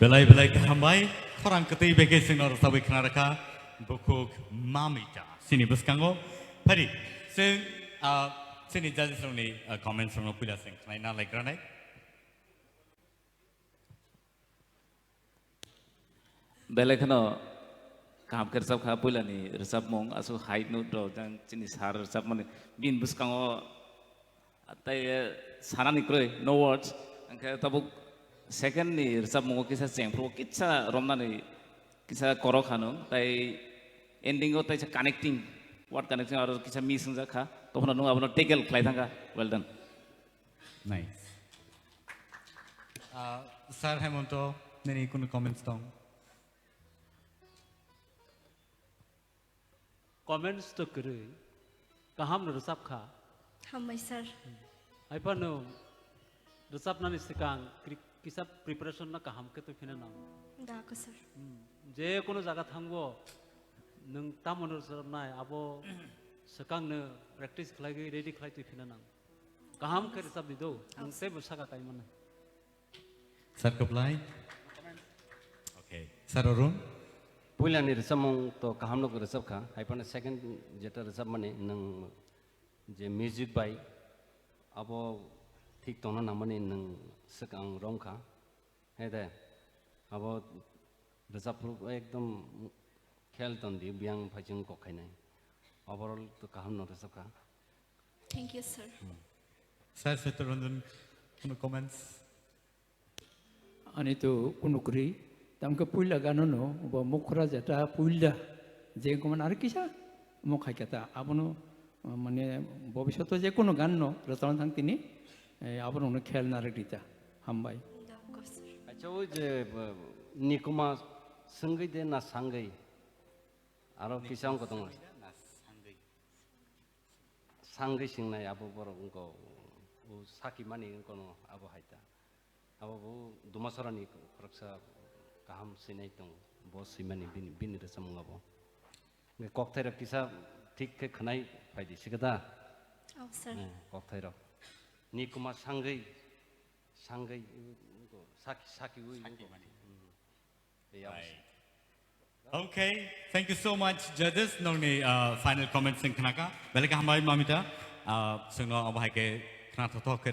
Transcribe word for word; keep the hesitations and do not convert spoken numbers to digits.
Belai belai kaham bai, khorang kwtwi bai khe chwngno rwchabwi khna rwkha, bukhuk Mamita. Chini bwskango, phari, chwng, ah, chini judges rokni, ah, comments rokno puila chwng khnaina laikranai. Belai kheno kaham khe rwchapkha, puilani rwchapmung, aswk high note rok jang chini sir rwchapmani, bini bwskango tei, eh, sanani kwrwi, no words. Hwnkhe tabuk second ni rwchapmungo kisa chengphru kisa romnani kisa korok hanung, tei ending o teisa connecting, word connecting aro kisa miss wngjak kha, tongphano nwng abono tackle khlai thangkha. Well done. Nice. Ah, Sir Hemonto, nini kunu comments tong? Comments to kwrwi, kaham no rwchap kha, Hambai sir. Hai phano rwchapnani swkang kri-, kisa preparation no kaham khe twi phina nang. Da ko sir. Hmm. Je kono jaga thangbo nwng tamo no rwchapnai abo swkang no practice khlai gwi ready khlai twi phina nang. Kaham khe rwchap di do. Nwng teibo saka kai mano. Sir Kublai. Okay. Sir Arun. Puila ni rwchapmung to kaham no rwchap kha. Hai phano second jeta rwchapmani nwng je music bai abo thik tongna nangmani nwng swkang rom kha. Hai de, abo rwchapphru ekdom khel ton di, biyang phaichung kok khainai. Overall to kaham no rwchap kha. Thank you, sir. Sir Setyaranjan, kono comments? Ani to kunu kwrwi, tamkhe puila gano no, bo mukhra jeta puila, je wngkha mani aro kisa, omo khai khe ta, abono, uh, mane, bobishoto je kunu gan no, rwchapna thang tini, eh, abono no khel narwk rita, hambai. Da, of course, sir. Acha, o je, uh, nikuma swngwi de na sangwi? Aro kisa wngkha tongo. Sangwi singnai abo borok wngkha, o saki mani wngkha no abo hai ta. Abo bo Dumasarani khoroksa kaham sinai tongo, bo swimani bini, bini rwchapmung abo. Hwnkhe kokthai rok kisa thik khe khwnai phaidi sikha da? Oh, sir. Eh, kokthai rok. Nikuma sangwi, sangwi, saki, saki wi. Saki mani. Hmm. Ei, abo. Right. Okay, thank you so much, judges. Nongni, uh, final comments sing khnaka. Belai khe hambai mamita. Uh, singno abo hai khe khna thothok khe